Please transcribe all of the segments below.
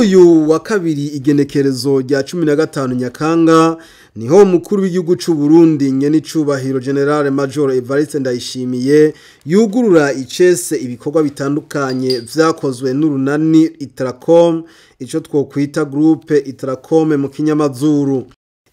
Kuri uyu wa kabiri, igenekerezo rya 15 Nyakanga, niho umukuru w'igihugu c'u Burundi, nyenicubahiro Général Major Evariste Ndayishimiye, yugurura icese ibikorwa bitandukanye vyakozwe n'urunani Itracom, ico twokwita groupe Itracom mu kinyamazuru.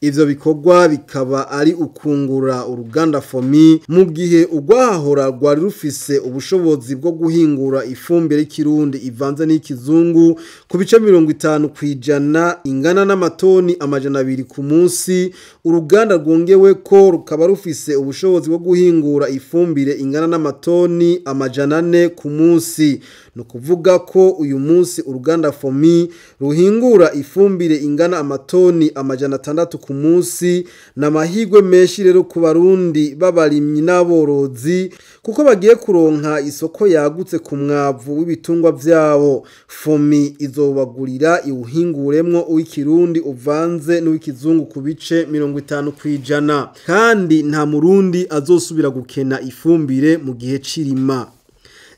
Ivyo bikorwa bikaba ari ukungura uruganda FOMI, mu gihe urwahahora rwari rufise ubushobozi bwo guhingura ifumbire y'ikirundi ivanze n'ikizungu ku bice 50%, ingana n'amatoni 200 ku munsi. Uruganda rwongewe ko rukaba rufise ubushobozi bwo guhingura ifumbire ingana n'amatoni 400 ku munsi. Ni ukuvuga ko uyu munsi uruganda FOMI ruhingura ifumbire ingana amatoni 600 ku munsi. N'amahirwe menshi rero ku Barundi b'abarimyi n'aborozi, kuko bagiye kuronka isoko yagutse ku mwavu w'ibitungwa vyabo. FOMI izobagurira, iwuhinguremwo uw'ikirundi uvanze n'uw'ikizungu ku bice 50%, kandi nta Murundi azosubira gukena ifumbire mu gihe c'irima.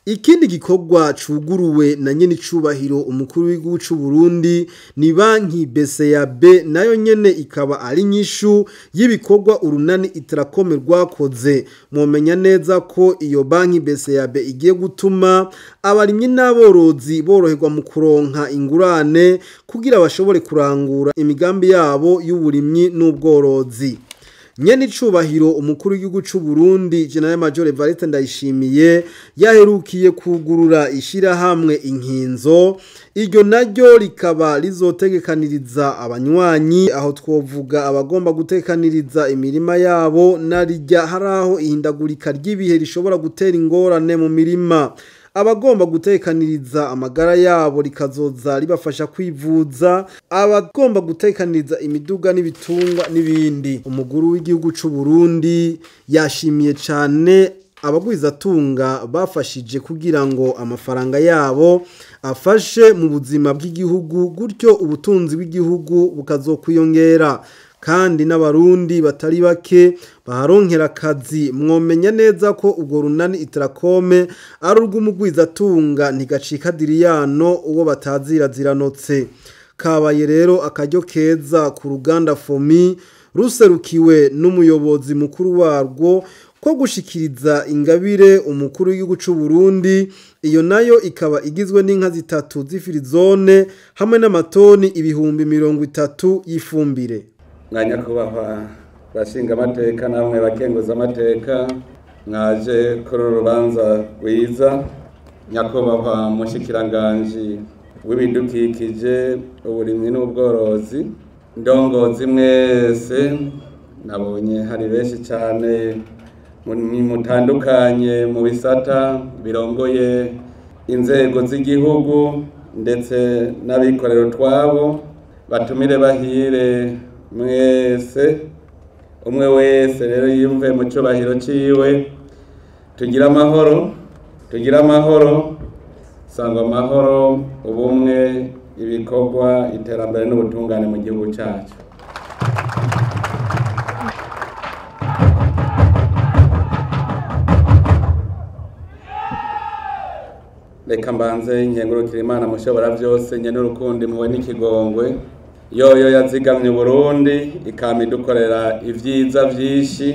Ikindi gikorwa cuguruwe na nyene icubahiro umukuru w'igihugu c'u Burundi ni banki BCAB, nayo nyene ikaba ari nyishu y'ibikorwa urunani Itracom rwakoze. Mwomenya neza ko iyo banki BCAB igiye gutuma abarimyi n'aborozi boroherwa mu kuronka ingurane kugira bashobore kurangura imigambi yabo y'uburimyi n'ubworozi. Nyene icubahiro umukuru w'igihugu c'u Burundi, Général Major Evariste Ndayishimiye, yaherukiye kugurura ishirahamwe Inkinzo. Iryo naryo rikaba rizotegekaniriza abanywanyi, aho twovuga abagomba gutekaniriza imirima yabo, narirya haraho ihindagurika ry'ibihe rishobora gutera ingorane mu mirima, abagomba gutekaniriza amagara yabo rikazoza ribafasha kwivuza, abagomba gutekaniriza imiduga n'ibitungwa n'ibindi. Umukuru w'igihugu c'u Burundi yashimiye cane abagwizatunga bafashije kugira ngo amafaranga yabo afashe mu buzima bw'igihugu, gutyo ubutunzi bw'igihugu bukazokwiyongera, kandi n'Abarundi batari bake baharonkera akazi. Mwomenya neza ko urwo runani Itracom ari urw'umugwizatunga Ntigacika Diriyano, uwo batazira ziranotse. Kabaye rero akaryo keza ku ruganda FOMI, ruserukiwe n'umuyobozi mukuru warwo, ko gushikiriza ingabire umukuru w'igihugu c'u Burundi. Iyo nayo ikaba igizwe n'inka zitatu z'ifirizone hamwe n'amatoni 30,000 y'ifumbire. Mwanyakubahwa bashinga amateka namwe bakenguza amateka mwaje kuri uru rubanza rwiza, nyakubahwa mushikiranganji w'ibidukikije, uburimyi n'ubworozi, ndongozi mwese, nabonye hari benshi cyane mutandukanye mu bisata birongoye inzego z'igihugu ndetse n'abikorera utwabo, batumire bahire mwese, umwe wese rero yiyumve mu cyubahiro ciwe. Tugire amahoro, tugire amahoro, sangwa amahoro, ubumwe, ibikorwa, iterambere n'ubutungane mu gihugu cyacu. Reka mbanze nkengurukire Imana mushobora byose, nye n'urukundo, impuhwe n'ikigongwe, yoyo yazigamye Burundi, ikama idukorera ibyiza byinshi,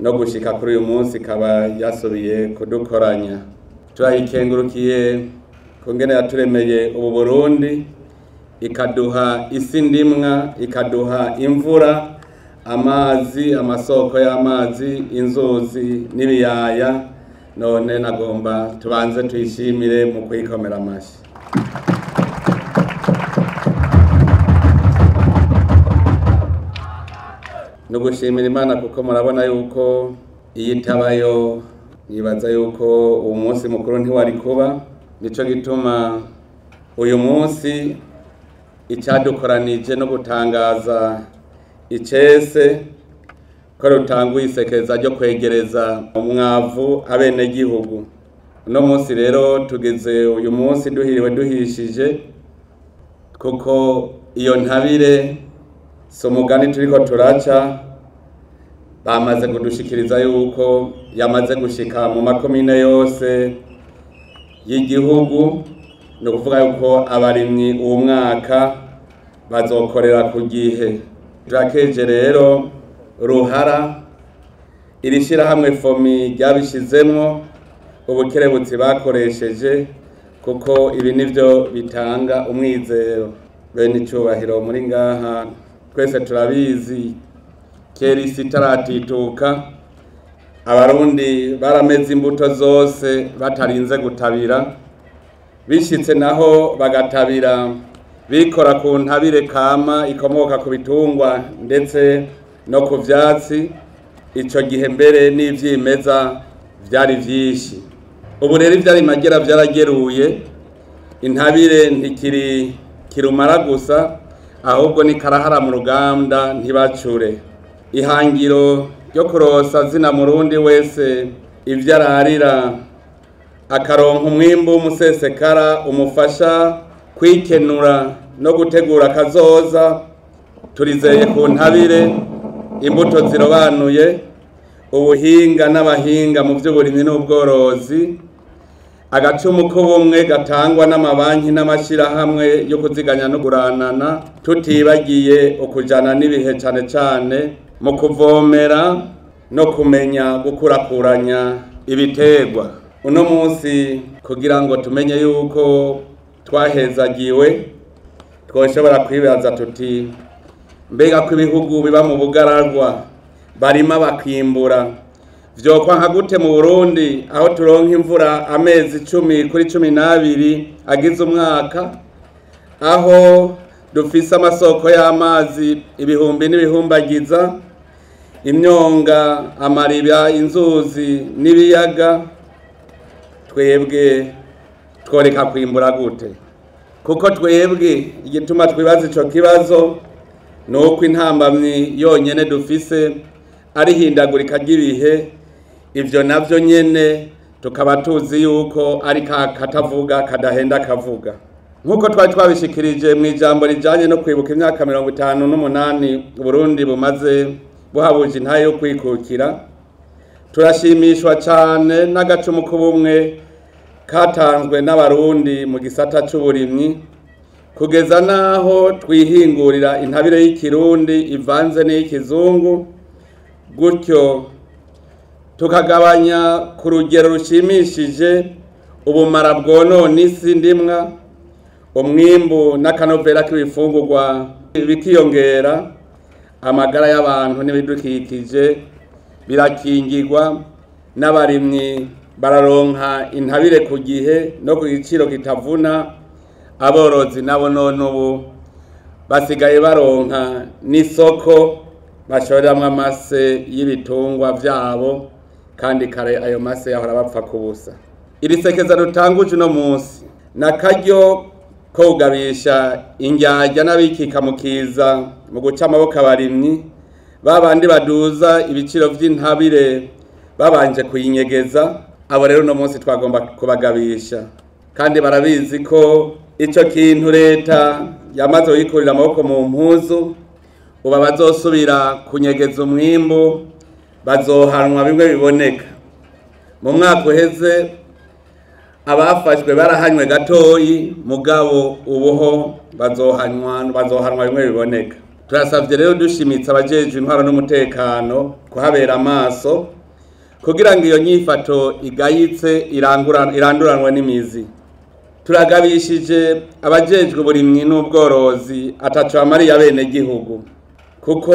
no gushika kuri uyu munsi ikaba yasubiye kudukoranya. Turayikengurukiye kungene yaturemeye ubu Burundi, ikaduha isi ndimwa, ikaduha imvura, amazi, amasoko y'amazi, inzuzi n'ibiyaya. None nagomba tubanze tuyishimire mu kuyikomera amashyi. No gushimira Imana, kuko murabona yuko iyi tabayo, nibaza yuko uwo munsi mukuru ntiwari kuba. Nico gituma uyu munsi icyadukoranije no gutangaza icese ko rutanguye isekeza ryo kwegereza umwavu abenegihugu. Uno munsi rero tugeze uyu munsi duhiriwe duhishije, kuko iyo ntabire si umugani turiko turaca. Bamaze kudushikiriza yuko yamaze gushika mu makomine yose y'igihugu. Ni ukuvuga yuko abarimyi uwo mwaka bazokorera ku gihe. Turakeje rero ruhara iri shyirahamwe FOMI ryabishizemwo ubukerebutsi bakoresheje, kuko ibi nivyo bitanga umwizero. Bene icubahiro muri ngaha twese turabizi, kera isi itaratituka Abarundi barameze imbuto zose batarinze gutabira, bishitse naho bagatabira bikora ku ntabire kama ikomoka ku bitungwa ndetse no ku vyatsi. Ico gihe mbere n'ivyimeza vyari vyinshi. Ubu rero ivyari magera vyarageruye, intabire ntikiri kirumara gusa, ahubwo ni karahara mu ruganda ntibacure. Ihangiro ryo kurosa zina murundi wese ivyo ararira, akaronka umwimbu w'umusesekara umufasha kwikenura no gutegura kazoza. Turizeye ku ntabire, imbuto zirobanuye, ubuhinga n'abahinga mu vy'uburimyi n'ubworozi, agacumu k'ubumwe gatangwa n'amabanki n'amashirahamwe yo kuziganya no guranana, tutibagiye ukujana n'ibihe cane cane mu kuvomera no kumenya gukurakuranya ibiterwa. Uno munsi kugira ngo tumenye yuko twahezagiwe, twoshobora kwibaza tuti mbega ko ibihugu biba mu bugararwa barima bakimbura, vyokwa nka gute mu Burundi aho turonka imvura amezi 10 kuri 12 agize umwaka, aho dufise amasoko y'amazi ibihumbi n'ibihumbagiza, imyonga, amariba, inzuzi n'ibiyaga, twebwe tworeka kwimbura gute? Kuko twebwe igituma twibaza ico kibazo nuko intambamyi yonyene dufise ari hindagurika ry'ibihe. Ivyo navyo nyene tukaba tuzi yuko ari katavuga kadahenda kavuga. Nkuko twari twabishikirije mu ijambo rijanye no kwibuka imyaka 58 Burundi bumaze buhabuje intahe yo kwikukira, turashimishwa cane n'agacumu k'ubumwe katanzwe n'Abarundi mu gisata c'uburimyi, kugeza naho twihingurira intabire y'ikirundi ivanze n'iy'ikizungu, gutyo tukagabanya ku rugero rushimishije ubumara bwonona isi ndimwa, umwimbu n'akanovera k'ibifungurwa bikiyongera, amagara y'abantu n'ibidukikije birakingirwa, n'abarimyi bararonka intabire ku gihe no ku giciro kitavuna. Aborozi nabo none ubu basigaye baronka n'isoko bashoreramwo amase y'ibitungwa vyabo, kandi kare ayo mase yahora bapfa kubusa. Iri sekeza rutanguje uno munsi nakaryo ko kugabisha indyarya n'abikika mukiza mu guca amaboko abarimyi, babandi baduza ibiciro vy'intabire babanje kuyinyegeza. Abo rero uno munsi twagomba kubagabisha, kandi barabizi ko ico kintu leta yamaze kugikurira amaboko mu mpuzu. Ubu bazosubira kunyegeza umwimbu bazohanwa bimwe biboneka. Mu mwaka uheze abafashwe barahanywe gatoyi, mugabo ubuho bazohanwa bimwe biboneka. Turasavye rero dushimitse abajejwe intwaro n'umutekano kuhabera amaso, kugira ngo iyo nyifato igayitse iranduranwe n'imizi. Turagabishije abajejwe uburimyi n'ubworozi ataco bamariye abenegihugu, kuko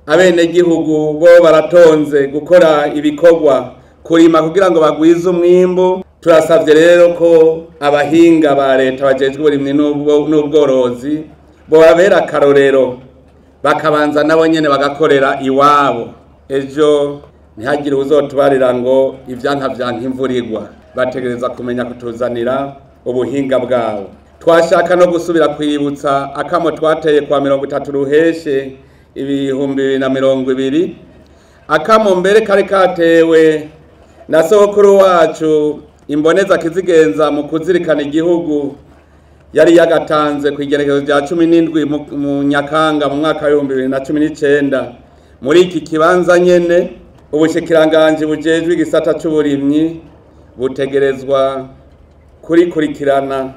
abenegihugu bo baratonze gukora ibikorwa kurima kugira ngo bagwize umwimbu. Turasavye rero ko abahinga ba leta bajejwe uburimyi n'ubworozi bobabera akarorero, bakabanza nabo nyene bagakorera iwabo. Ejo ntihagire uwuzotubarira ngo ivyanka vyanka imvura igwa, bategereza kumenya kutuzanira ubuhinga bwabo. Twashaka no gusubira kwibutsa akamo twateye kwa 30 ruheshe 2020, akamo mbere kari katewe na sokuru wacu imboneza kizigenza mu kuzirikana igihugu, yari yagatanze ku igerekezo rya 17 mu Nyakanga mu mwaka wa 2019 muri iki kibanza nyene. Ubushikiranganji bujejwe igisata c'uburimyi butegerezwa kurikurikirana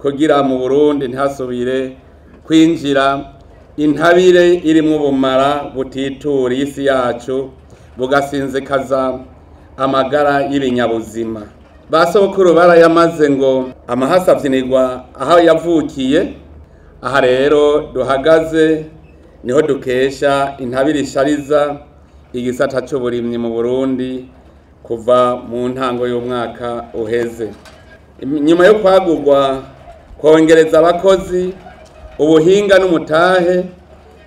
kugira mu Burundi ntihasubire kwinjira intabire irimwo ubumara butitura isi yacu bugasinzikaza amagara y'ibinyabuzima. Ba sokuru barayamaze ngo amahasa avyinirwa aho yavukiye. Aha rero duhagaze niho dukesha intabire ishariza igisata c'uburimyi mu Burundi kuva mu ntango y'umwaka uheze. Nyuma yo kwagurwa, kongereza abakozi, ubuhinga n'umutahe,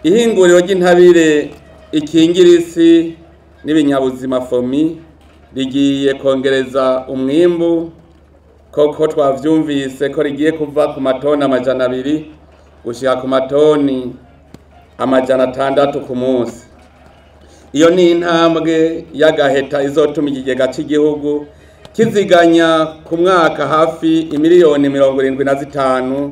ihinguriro ry'intabire ikingira isi n'ibinyabuzima FOMI rigiye kongereza umwimbu, koko twavyumvise ko rigiye kuva ku matoni 200 gushika ku matoni 600 ku munsi. Iyo ni intambwe y'agaheta izotuma ikigega c'igihugu kiziganya ku mwaka hafi imiliyoni 75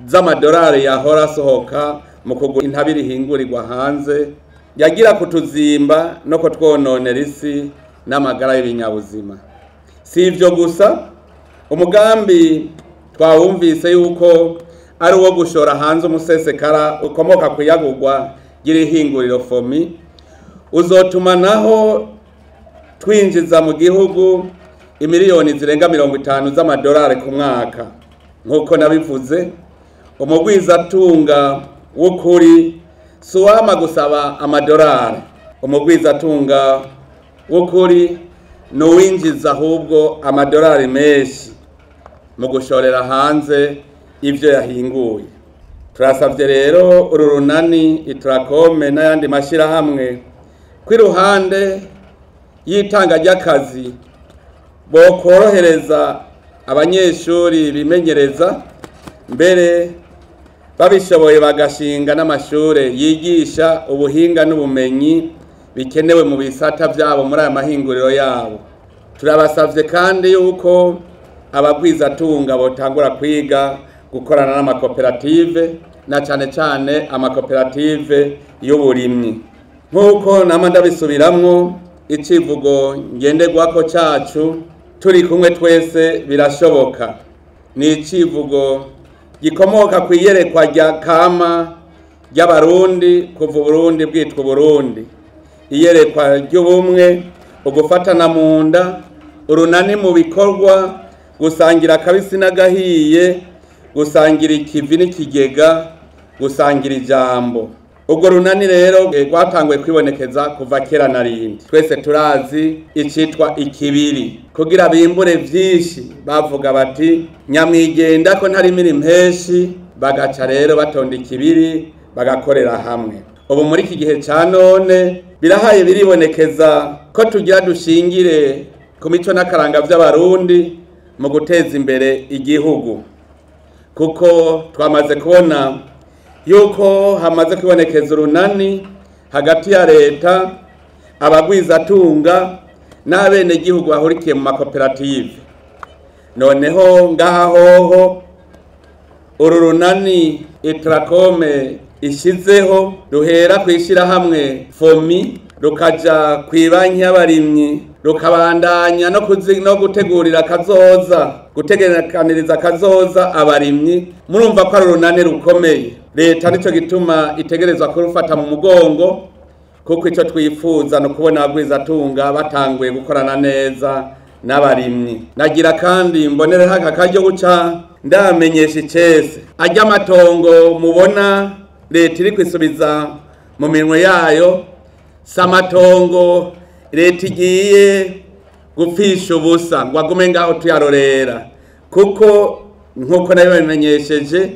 z'amadolari yahora asohoka mu kugura intabire ihingurirwa hanze yagira kutuzimba no kutwononera isi n'amagara y'ibinyabuzima. Si ivyo gusa, umugambi twawumvise yuko ari uwo gushora hanze umusesekara ukomoka ku iyagurwa ry'irihinguriro FOMI, uzotuma naho twinjiza mu gihugu imiliyoni zirenga 50 z'amadolari ku mwaka. Nk'uko nabivuze, umugwizatunga w'ukuri si uwama gusaba amadolari. Umugwizatunga w'ukuri ni uwinjiza ahubwo amadolari menshi mu gushorera hanze ivyo yahinguye. Turasavye rero uru runani Itrakome n'ayandi mashirahamwe kw'iruhande y'itanga ry'akazi bokorohereza abanyeshuri bimenyereza, mbere babishoboye bagashinga n'amashure yigisha ubuhinga n'ubumenyi bikenewe mu bisata vyabo muri aya mahinguriro yabo. Turabasavye kandi yuko abagwizatunga botangura kwiga gukorana n'amakoperative, na cane cane amakoperative y'uburimyi. Nk'uko nama ndabisubiramwo, icivugo ngenderwako cacu turi kumwe twese birashoboka, ni icivugo gikomoka kw'iyerekwa rya kama ry'Abarundi kuva Uburundi bwitwa Uburundi. Iyerekwa ry'ubumwe, ugufatana mu nda, urunani mu bikorwa, gusangira akabisi n'agahiye, gusangira ikivi n'ikigega, gusangira ijambo. Ubwo runani rero rwatanguye kwibonekeza kuva kera na rindi. Twese turazi icitwa ikibiri. Kugira bimbure vyinshi bavuga bati nyamwigenda ko ntarimira impeshi, bagaca rero batonda ikibiri bagakorera hamwe. Ubu muri iki gihe ca none birahaye biribonekeza ko tugira dushingire ku mico n'akaranga vy'Abarundi mu guteza imbere igihugu, kuko twamaze kubona yuko hamaze kwibonekeza urunani hagati ya leta, abagwizatunga n'abenegihugu bahurikiye mu makoperative. Noneho ngaha hoho uru runani Itrakome ishizeho ruhera kw'ishirahamwe FOMI, rukaja kw'ibanki y'abarimyi, rukabandanya no gutegurira kazoza, gutegekaniriza kazoza abarimyi. Murumva ko ari urunani rukomeye. Leta nico gituma itegerezwa kurufata mu mugongo, kuko ico twifuza no kubona abagwizatunga batanguye gukorana neza n'abarimyi. Nagira kandi mbonereho aka karyo guca ndamenyesha icese arya amatongo mubona leta iri kwisubiza mu minwe yayo, si amatongo leta igiye gupfisha ubusa ngo agume ngaho tuyarorera, kuko nk'uko nayo babimenyesheje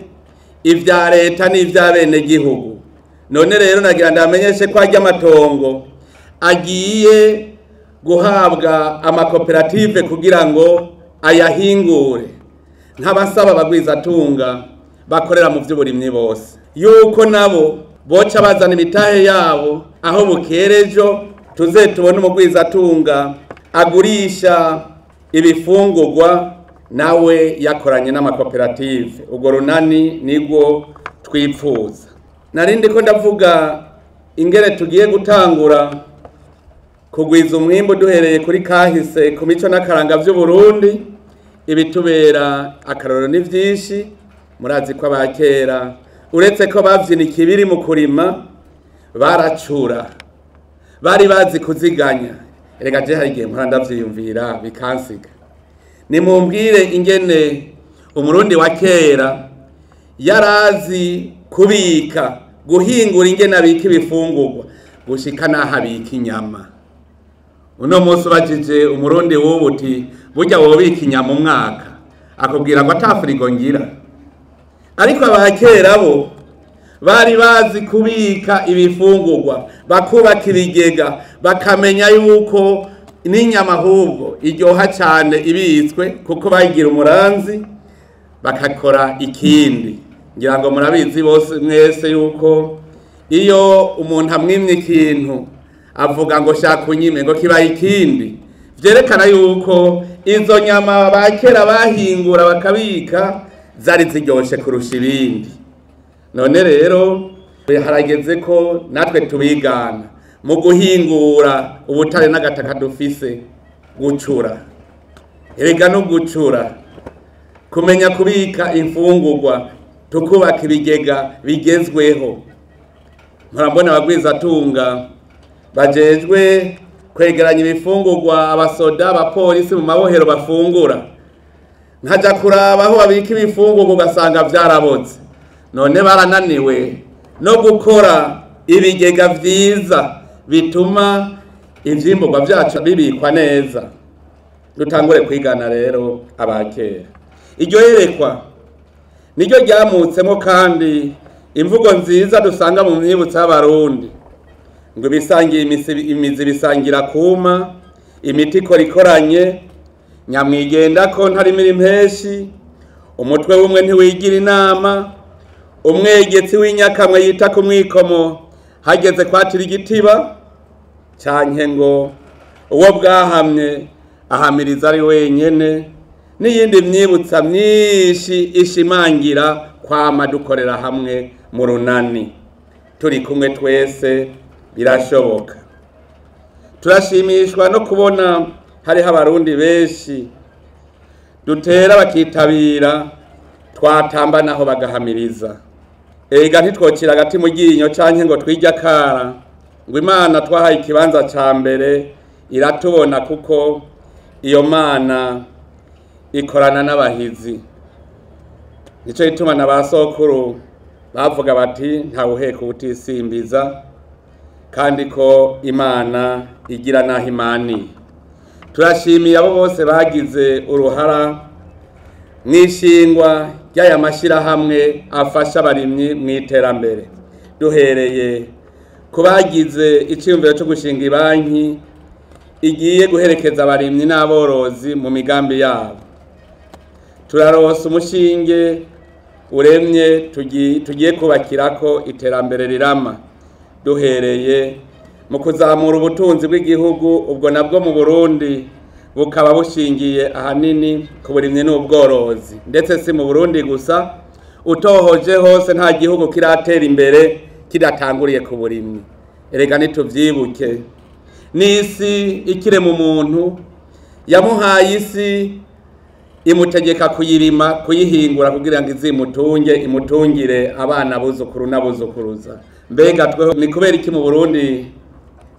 ivya leta n'ivy'abenegihugu. None rero nagira ndamenyeshe ko arya amatongo agiye guhabwa amakoperative kugira ngo ayahingure, nk'abasaba abagwizatunga bakorera mu vy'uburimyi bose yuko nabo boca bazana imitahe yabo aho bukerejo tuze tubone umugwizatunga agurisha ibifungurwa nawe yakoranye n'amakoperative. Ubwo runani nibwo twipfuza. Narindi ko ndavuga ingere tugiye gutangura kugwiza umwimbu duhereye kuri kahise ku mico n'akaranga vy'Uburundi. Ibitubera akarorero ni vyinshi. Murazi ko abakera uretse ko bavyina ikibiri mu kurima, baracura, bari bazi kuziganya. Erega je hari igihe mpora ndavyiyumvira bikansiga. Nimumbwire ingene umurundi wa kera yarazi kubika, guhingura ingene abika ibifungurwa gushika n'aho abika inyama. Uno munsi ubajije umurundi w'ubu uti burya wobika inyama umwaka, akubwira ngo ata firigo ngira. Ariko abakera bo bari bazi kubika ibifungurwa, bakubaka ibigega, bakamenya yuko n'inyama ahubwo iryoha cyane ibitswe, kuko bayigira umuranzi bakakora ikindi. Ngira ngo murabizi bose mwese yuko iyo umuntu amwimye ikintu avuga ngo shaka unyime, ngo kibaye ikindi. Vyerekana yuko izo nyama bakera bahingura bakabika zari ziryoshe kurusha ibindi. None rero harageze ko natwe tubigana mu guhingura ubutare n'agataka dufise, gucura. Erega no gucura, kumenya kubika imfungurwa, tukubaka ibigega bigezweho. Murambona abagwizatunga bajejwe kwegeranya ibifungurwa, abasoda, abapolisi mu mabohero bafungura, nkaja kuraba aho babika ibifungurwa ugasanga vyarabotse. None barananiwe no gukora ibigega vyiza bituma ivyimburwa vyacu bibikwa neza. Dutangure kwigana rero abakera. Iryo yerekwa niryo ryamutsemo kandi imvugo nziza dusanga mu myibutso y'abarundi, ngo ibisangiye imizi bisangira kuma, imiti ikora ikoranye, nyamwigenda ko ntarimira impeshi, umutwe w'umwe ntiwigira inama, umwegetsi w'inyakamwe yita ku mwikomo hageze kwatira igitiba, canke ngo uwo bwahamye ahamiriza ari wenyene, n'iyindi myibutsa myinshi ishimangira kwama dukorera hamwe mu runani, turi kumwe twese birashoboka. Turashimishwa no kubona hariho abarundi benshi dutera bakitabira, twatamba naho bagahamiriza. Ega ntitwocira agati mu ryinyo canke ngo twirye akara, ngo Imana twahaye ikibanza ca mbere iratubona, kuko iyo Mana ikorana n'abahizi. Nico gituma na ba sokuru bavuga bati ntawuheka ubutisimbiza, kandi ko Imana igira naho imani. Turashimiye abo bose bagize uruhara mw'ishingwa ry'aya mashirahamwe afasha abarimyi mw'iterambere, duhereye ku bagize iciyumviro co gushinga ibanki igiye guherekeza abarimyi n'aborozi mu migambi yabo. Turaronsa umushinge uremye tugiye kubakirako iterambere rirama, duhereye mu kuzamura ubutunzi bw'igihugu, ubwo nabwo mu Burundi bukaba bushingiye ahanini ku burimyi n'ubworozi. Ndetse si mu Burundi gusa, utohoje hose nta gihugu kiratera imbere kidatanguriye ku burimyi. Erega nituvyibuke, n'isi ikirema umuntu yamuhaye isi imutegeka kuyirima, kuyihingura kugira ngo izimutunge, imutungire abana, abuzukuru n'abuzukuruza. Mbega tweho ni kubera iki mu Burundi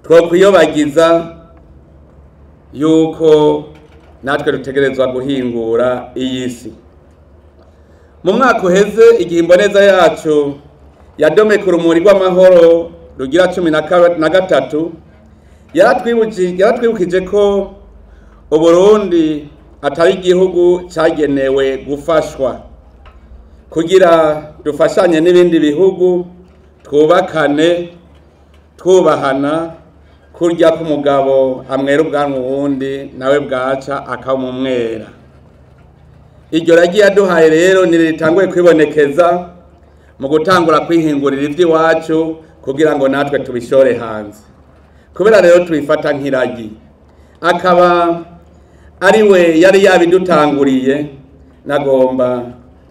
twokwiyobagiza yuko natwe dutegerezwa guhingura iyi si? Mu mwaka uheze igihe imboneza yacu yadomeka urumuri rw'amahoro rugira 13, yaratwibukije ko Uburundi atari igihugu cagenewe gufashwa, kugira dufashanye n'ibindi bihugu, twubakane twubahana, kurya k'umugabo amwera ubwanwa uwundi nawe bwaca akamumwera. Iryo ragi yaduhaye rero ni ritanguye kwibonekeza mu gutangura kwihingurira ivy'iwacu kugira ngo natwe tubishore hanze. Kubera rero tubifata nk'iragi, akaba ari we yari yabidutanguriye, nagomba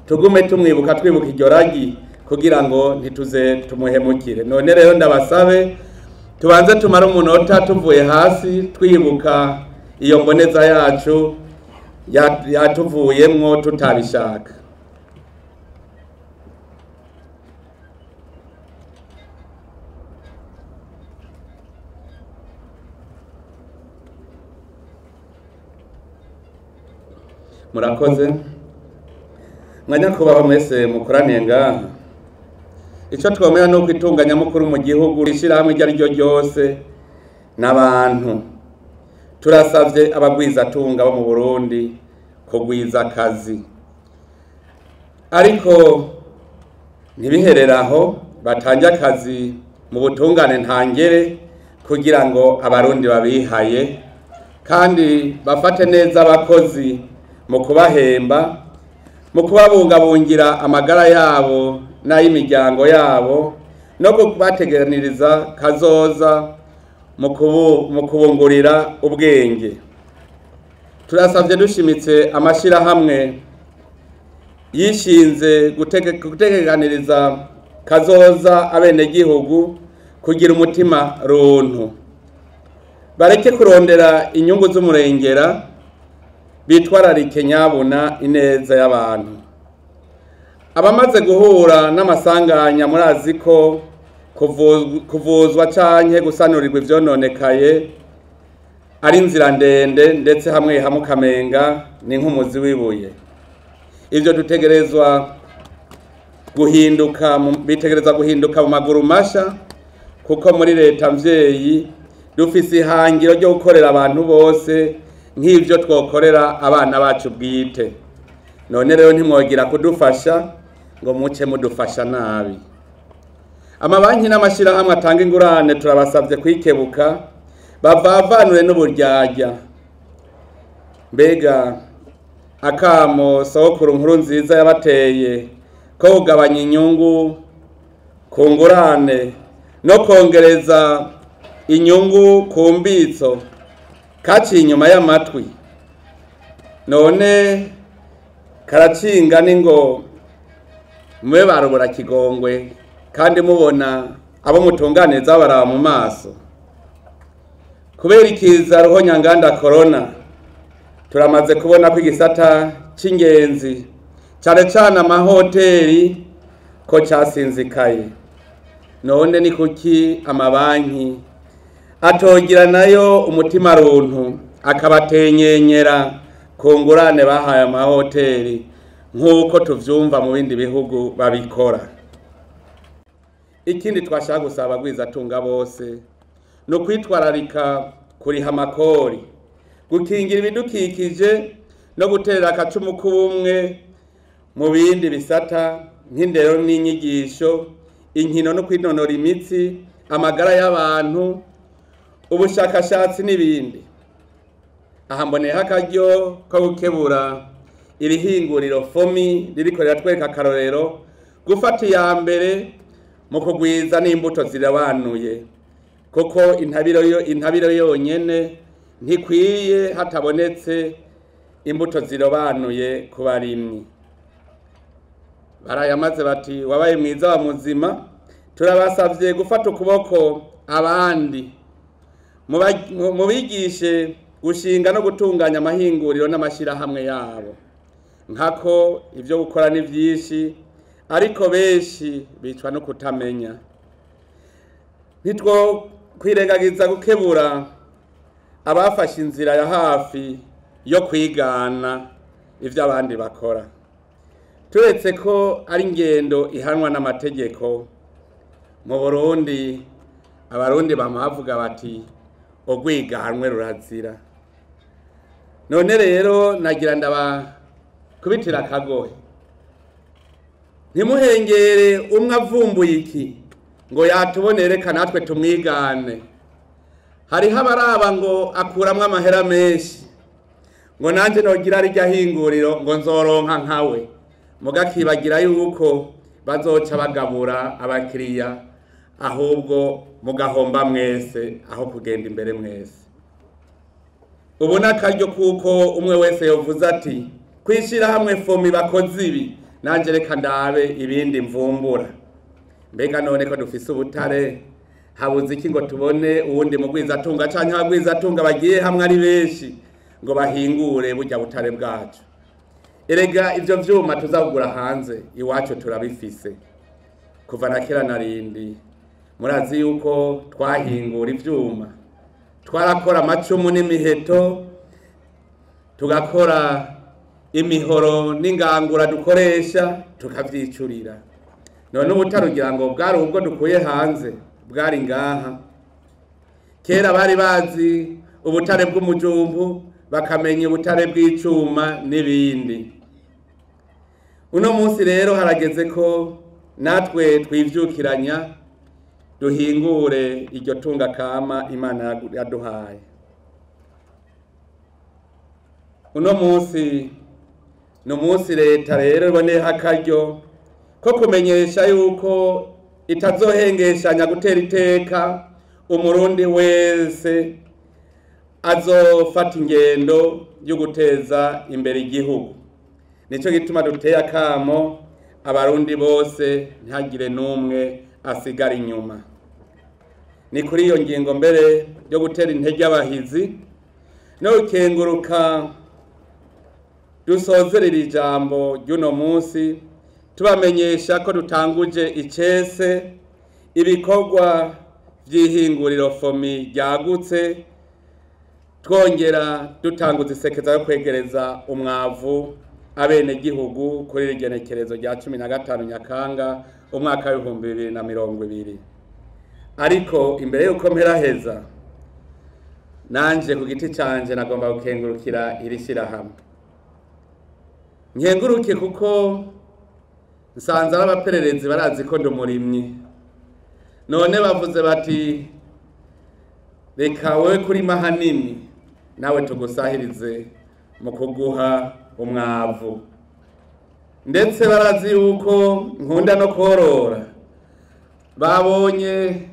tugume tumwibuka, twibuka iryo ragi kugira ngo ntituze tumuhemukire. None rero ndabasabe tubanze tumare umunota tuvuye hasi twibuka iyo mboneza yacu yatuvuyemwo tutabishaka. Murakoze mwanyakubaho mwese mukoraniye ngaha. Icyo twomera ni uko itunganyamukuru mu gihugu ishyirahamwe iryo ari ryo ryose n'abantu. Turasabye abagwizatunga bo mu Burundi kugwiza akazi, ariko ntibihereraho, batange akazi mu butungane ntangere kugira ngo abarundi babihaye, kandi bafate neza abakozi mu kubahemba, mu kubabungabungira amagara yabo n'ay'imiryango yabo, no kubateganiriza kazoza mu kubungurira ubwenge. Turasabye dushimitse amashirahamwe yishinze guteganiriza kazoza abenegihugu kugira umutima runtu, bareke kurondera inyungu z'umurengera, bitwararike nyabuna ineza y'abantu. Abamaze guhura n'amasanganya murazi ko kuvuzwa canke gusanurirwa ivyononekaye ari inzira ndende, ndetse hamwe hamwe ukamenga ni nk'umuzi w'ibuye. Ivyo dutegerezwa guhinduka, bitegerezwa guhinduka mu maguru masha, kuko muri leta mvyeyi dufise ihangiro ryo gukorera abantu bose nk'ivyo twokorera abana bacu bwite. None rero ntimwogira kudufasha ngo muce mudufasha nabi. Amabanki n'amashirahamwe atanga ingurane turabasabye kwikebuka, bavavanure n'uburyarya. Mbega akamo sokuru nkuru nziza yabateye ko kugabanya inyungu ku ngurane no kongereza inyungu ku mbitso kaciye inyuma y'amatwi, none karacinga ningo mube barubura kigongwe kandi mubona abo mutunganiriza baraba mu maso. Kubera ikiza ruhonyanganda corona, turamaze kubona ko igisata c'ingenzi cane cane amahoteli ko casinzikaye. None ni kuki amabanki atogira nayo umutima runtu akabatenyenyera ku ngurane bahaye amahoteli nk'uko tuvyumva mu bindi bihugu babikora? Ikindi twashaka gusaba abagwizatunga bose ni ukwitwararika kuriha amakori, gukingira ibidukikije no guterera akacumu k'ubumwe mu bindi bisata nk'indero n'inyigisho, inkino no kwinonora imitsi, amagara y'abantu, ubushakashatsi n'ibindi. Aha mboneyeho akaryo ko gukebura irihinguriro FOMI ririko riratwereka akarorero gufata iya mbere mu kugwiza n'imbuto zirabanuye, kuko intabiro yonyene ntikwiye hatabonetse imbuto zirobanuye ku barimyi. Barayamaze bati wabaye mwiza wa muzima. Turabasavye gufata ukuboko abandi, mubigishe gushinga no gutunganya amahinguriro n'amashirahamwe yabo, nkako ivyo gukora ni vyinshi ariko benshi bicwa no kutamenya. Nitwo kwirengagiza gukebura abafashe inzira ya hafi yo kwigana ivyo abandi bakora, turetse ko ari ingendo ihanwa n'amategeko. Mu Burundi abarundi bamavuga bati ogwiganwe rurazira. None rero nagira ndabakubitira akagohe, ntimuhengere umwe avumbuye iki ngo yatubonere natwe tumwigane. Hariho abaraba ngo akuramwo amahera menshi, ngo nanje nogira rirya hinguriro ngo nzoronka nkawe, mugakibagira yuko bazoca bagabura abakiriya, ahubwo mugahomba mwese aho kugenda imbere mwese. Ubu n'akaryo kuko umwe wese yovuze ati kwishira hamwe FOMI bakoze ibi, nanje reka ndabe ibindi mvumbura. Mbega none ko dufise ubutare, habuze iki ngo tubone uwundi mugwizatunga canke abagwizatunga bagiye hamwe ari benshi ngo bahingure burya butare bwacu? Erega ivyo vyuma tuzagura hanze iwacu turabifise kuva na kera narindi. Murazi yuko twahingura ivyuma, twarakora amacumu n'imiheto, tugakora Imihoro n'ingangura dukoresha tukavyicurira. None ubutare ugira ngo bwari ubwo dukuye hanze, bwari ngaha. Kera bari bazi ubutare bw'umujumbu, bakamenya ubutare bw'icuma n'ibindi. Uno munsi rero harageze ko natwe twivyukiranya duhingure iryo tunga kama Imana yaduhaye. Uno munsi ni umunsi leta rero iboneyeho akaryo ko kumenyesha yuko itazohengeshanya gutera iteka umurundi wese azofata ingendo yo guteza imbere igihugu. Nico gituma duteye akamo abarundi bose, ntihagire n'umwe asigara inyuma. Ni kuri iyo ngingo mbere yo gutera intege abahizi no gukenguruka dusozerera ijambo ry'uno munsi tubamenyesha ko dutanguje icese ibikorwa vy'ihinguriro FOMI ryagutse, twongera dutanguza isekeza yo kwegereza umwavu abenegihugu kuri iri genekerezo rya 15 Nyakanga umwaka w'ibihumbi bibiri na mirongo ibiri. Ariko imbere yuko mperaheza, nanje ku giti canje nagomba gukengurukira iri shirahamwe. Nkenguruke kuko nsanze ari abapererezi barazi ko ndi umurimyi. None bavuze bati reka wewe kurima hanini nawe tugusahirize mu kuguha umwavu. Ndetse barazi yuko nkunda no korora. Babonye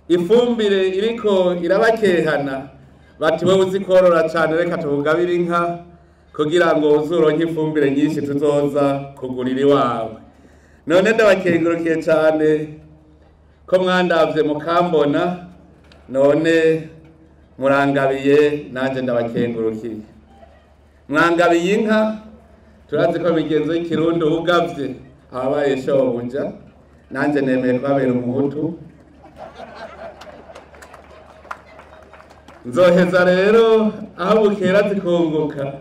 ifumbire iriko irabakehana bati wewe uzi korora cyane, reka tugabire inka kugira ngo uzuronke ifumbire nyinshi tuzoza kugurira iwawe. None ndabakengurukiye cyane ko mwandavye mukambona, none murangabiye, nanje ndabakengurukiye. Mwangabiye inka, turazi ko migenzo y'ikirundi ugavye ababaye shobuja, nanje nemeye kubabera umuhutu. Nzoheza rero aho bukera zikunguka,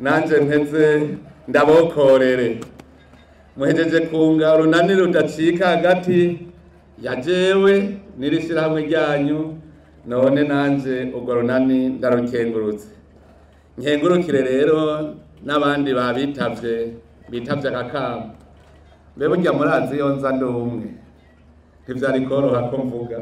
nanje mpeze ndabokorere. Muhejeje kunga urunani rudacika hagati ya jewe n'iri shirahamwe ryanyu, none nanje urwo runani ndarukengurutse. Nkengurukire rero n'abandi babitavye, bitavye aka kamo. Mbe burya murazi iyo nza ndi umwe, ntivyari koroha ko mvuga.